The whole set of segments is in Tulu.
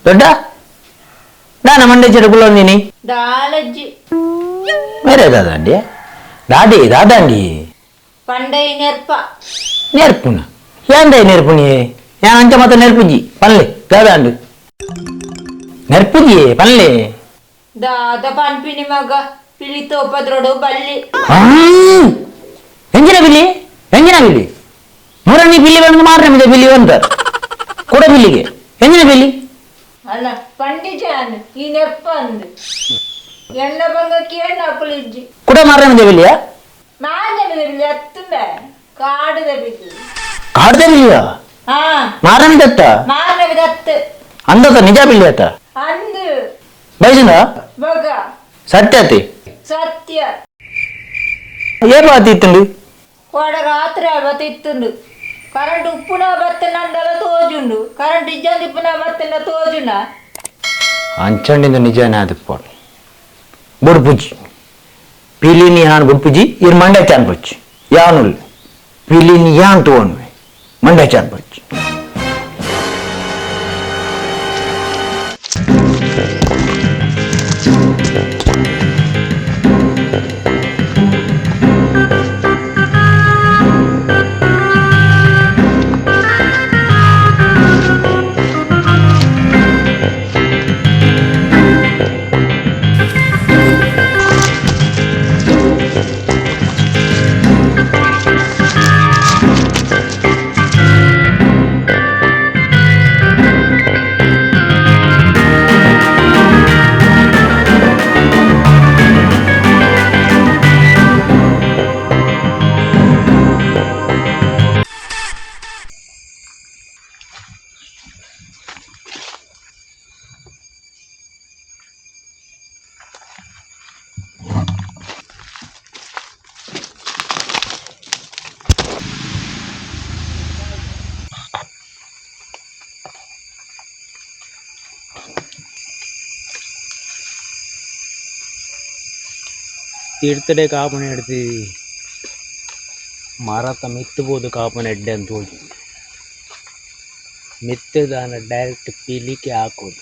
ದೊಡ್ಡ ದಾನ ಮಂಡೆ ಚೆಡುಕುಲೊಂದಿನಿ ದಾಲಜ್ಜಿ ಬೇರೆ ದಾದಾಂಡಿ ದಾದಿ ದಾದಾಂಡಿ ಪಂಡೈ ನೆರ್ಪ నేర్పున ఏందై నేర్పుని అంచ మాత్రం నేర్పుజి పనిలే దాదాండు నేర్పుజి పనిలే ದಾದ ಪನ್ಪಿನಿ ಮಗ ಪಿಲಿ ತೋಪದ್ರೋಡು ಬಲ್ಲಿ ಎಂಜಿನ ಬಿಲ್ಲಿ ಎಂಜಿನ ಬಿಲ್ಲಿ ಮೂರನೇ ಬಿಲ್ಲಿ ಬಂದು ಮಾರನೇ మీద ಬಿಲ್ಲಿ ಅಂತಾರೆ ಕೂಡ ಬಿಲ್ಲಿಗೆ ಎಂಜಿನ ಬಿಲ್ಲಿ ಅಲ್ಲ ಪಂಡಿಜಾನ್ ಈ ನೆರ್ಪ ಅಂದು ಎಣ್ಣ ಬಂಗ ಕೇಣ್ಣ ಅಕುಲಿಜ್ಜಿ ಕೂಡ ಮಾರನೇ మీద ಬಿಲ್ಲಿಯಾ ಮಾರನೇ మీద ಬಿಲ್ಲಿ ಅತ್ತುಂಬೆ ಕಾಡುದ ಬಿಲ್ಲಿ ಕಾಡ್ದ ಬಿಲ್ಲಿಯಾ ಹಾ ಮಾರನೇ మీద ಅತ್ತ ಮಾರನೇ మీద ಅತ್ತು ಅಂದತ ನಿಜ ಬಿಲ್ಲಿ ಅತ್ತ ಅಂದು ಬೈಸಿಂದ ಬಗ ಸತ್ಯತಿ ಸತ್ಯ ఏ బాతి ఇత్తుండు కోడ రాత్రి బతిత్తుండు కరెంట్ ఉప్పున బತ್ತಿనండల తోజుండు కరెంట్ ఇజ్జంది ఉప్పున బತ್ತಿన తోజున అంచండింది నిజానే అది పోను బుడిపుజ్జి పిల్లిని యాన్ బుడిపుజ్జి ఇరు మండే చాన్పొచ్చు యానులు పిల్లిని యాన్ తోను మండే చాన్పొచ్చు ತೀರ್ಥಡೆ ಕಾಪಣೆ ಎಡ್ತೀವಿ ಮರತ ಮಿತ್ತಬೋದು ಕಾಪಣೆ ಎಡ್ಡೆ ಅಂತ ಹೋಗಿ ಮಿತ್ತದಾನ ಡೈರೆಕ್ಟ್ ಪೀಲಿಕ್ಕೆ ಹಾಕೋದು.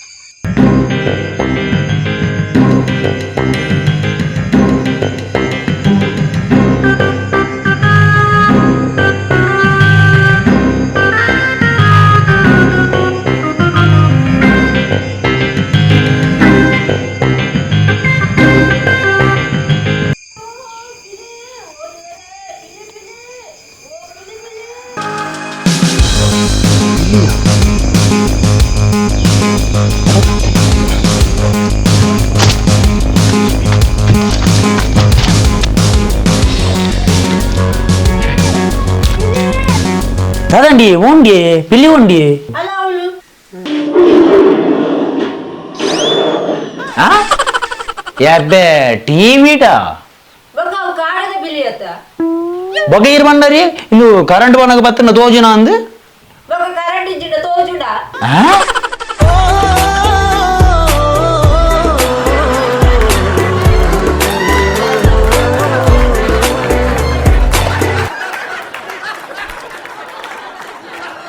కాదండి ఓండి పిల్లి వండి అలా అవులు అబ్బే టీవీటా బొగ అವು ಕಾಡದ ಬಿಲಿ ಅತ್ತ బొగ ఇరు బండరి నువ్వు కరెంట్ పనక పత్తిన తోజునా అంది బొగ కరెంట్ ఇచ్చిన తోజుడా ఆ?